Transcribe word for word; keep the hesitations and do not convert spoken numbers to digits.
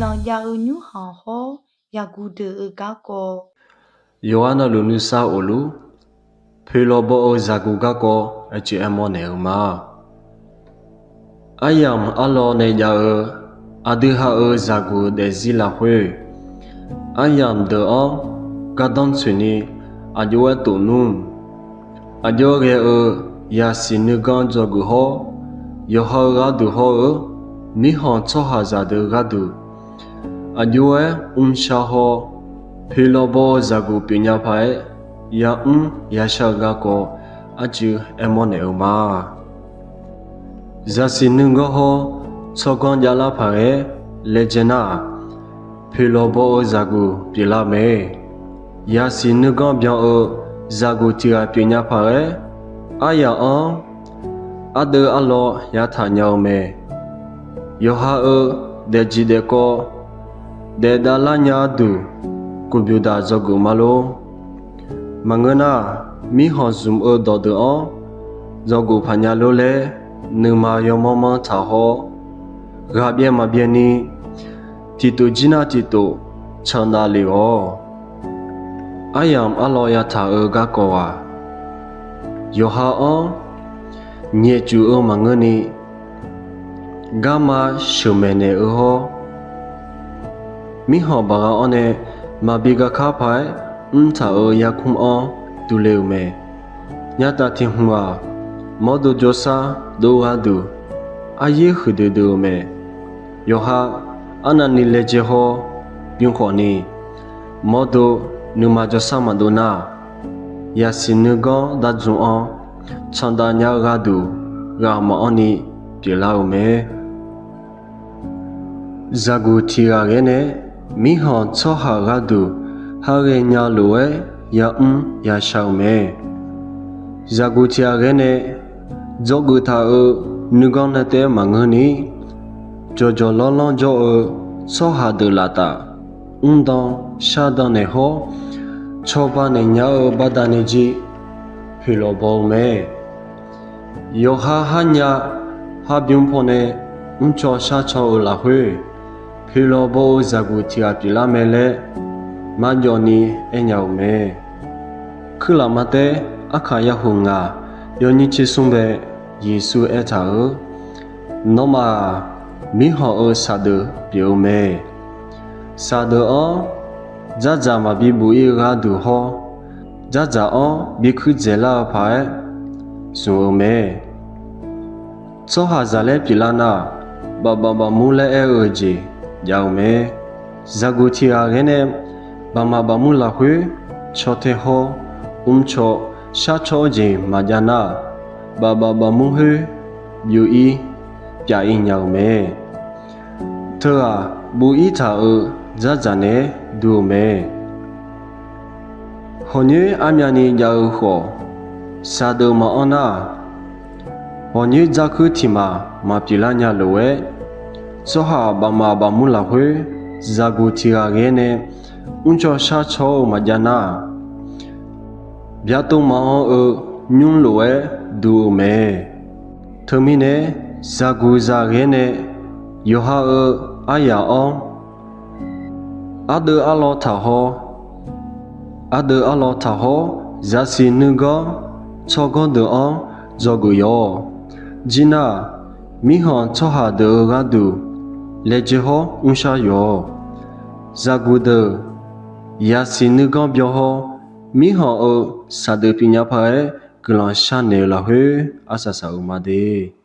Zanqjav-eu nymrkhanq hawr zaqguq deuq-euq garkawv. Yawqghaq navluf nuisar of luf, poeqlawq baw-eu zaqguq garkawv aqcuiv aermawr naeq-eu ma. Aryamq arlawr nae jav-eu aqdui ha-euq zaqguq daefzir lafkhoer, aryamq deuq-anr gardanr tsoeqni aqjox-aer tofnmr. Aqjox ghae-eu yasiq nuiganr dzawgeuf hawr, yawqha-euq gharduq hawr-eu mirkhanq tsawrhaqzaq deuq gharduq, aqjox-aer mrshar hawr, poeqlawq baw-eu zaqguq pyeufnya paq-aer yamr yashar-eu garkawv aqcuiv aermawr naeq-eu ma. Zaqsiq nuiganr hawr tsawrganr javlar paq-aer laejae nar-aq, poeqlawq baw-eu zaqguq pyeuflar-eu mae. Yasiq nuiganr byan-eu zaqguq tiq ghaq pyeufnya paq-aer, aryamq-anr ardeuv arlawr yataq nya-eu mae. Yawqha-euq daefjeq daefkawv daefdavlar nya-eu duq, guqbyuq daq dzawgeuf ma lor. Maqngeur nar, mirkhanq zmq-eu dawqdeuq-anr dzawgeuf paq nya lor laer, nuima yawmanr manr taq hawr, ghaqbyaev maqbyaev ni, tiqtof jir nar tiqtof candav lef-awq. Aryamq arlawr yataq-eu garkawv-aq, yawqha-anr nyaefcuf-eu maqngeur ni, garma sheuqmaeq naeq-eu hawr, mirkhanq baqgha-anr nae maqbi garkar paq-aer mrtaq-euq yarkmr-anr duvle-euq mae. Nyataf tiq hmq-aq, mawrdo jawrsar dov gharduq, aryaer huiqdui dui-eu mae. Yawqha arnavni laejae hawr bymr khawf ni, mawrdo nuima jawrsar maqdov nar, yasiq nuiganr dardzmq-anr candav nya-eu gharduq, ghaq maqanr ni pyeuflar-eu mae. Zaqguq tiq ghaq ghae nae mirkhanq tsawrhaq gharduq, ha ghaenya lof-aer yamr yashar-eu mae. Zaqguq tiq ghaq ghae nae dzawgeuf taq-euq nuiganr nae taef-aer maqngeur ni, jawqjawq lanrlanr jawr-eu tsawrhaq deuq laftaf, mrdan shardan naeq hawr, cawba naeq nya-eu baqdanae jir poeqlawq baw-eu mae. Yawqha kharnya kharbymr pawnae mrcaw sharcaw-eu lafkhoer, poeqlawq baw-eu zaqguq tiq ghaq pyeuflar mae laer, marjawv ni aernya-euq mae. Kuirlaf maqtaer, arkaq yahuq ngaq, yawnyir tser smr bae, Yeqsur aertaq-euq, Nawmaf-aq, mirkhanq-euq saqdeuq pyeuf-eu mae. Saqdeuq-anr dzardzaq maqbi buf-ir-eu gharduq hawr, dzardzaq-anr bi kuir dzaeqlar-eu paq-aer zmq-eu mae. Tsawrhaqzaq laer pyeuflar nar, bafbaf bafmur laer aer-eu jeq jav-eu mae. Zaqguq tiq ghaq ghae nae baqmaq baqmur lafkhoer caw tae hawr, mrcaw sharcaw-eu jeq maqjav nar, bafbaf bafmur khoer byov-ir pyav-ir nya-eu mae. Teughaq buv-ir taq-euq dzardzaq naeq-aer dur-eu mae. Hawqnyoer armyavni jav-eu khawf, saqdeuq maqanr nar, hawqnyoer dzarkuir tiq maq maqpyeuflar nya lof-aer, tsawrhaq bafmaq bafmur lafkhoer zaqguq tiq ghaq ghae nae mrcaw sharcaw-eu maqjav nar, byaqtov maqanr-eu nymr lof-aer dur-eu mae. Teumirnae, zaqguq zaq ghae nae yawqha-euq aryaq-anr ardeuv arlawr taqhawr, ardeuv arlawr taqhawr, zaqsiq nuiganr tsawrganr deuq-anr dzawgeuf yawq. Jir nar, mirkhanq tsawrhaq deuq-euq gharduq laejae hawr mrshar yawq. Zaqguq deuq yasiq nuiganr byan hawr, mirkhanq-euq saqdeuq pyeufnya paq-aer guiqlanq sharnaeq-eu lafkhoer arsaq saq-euq ma de.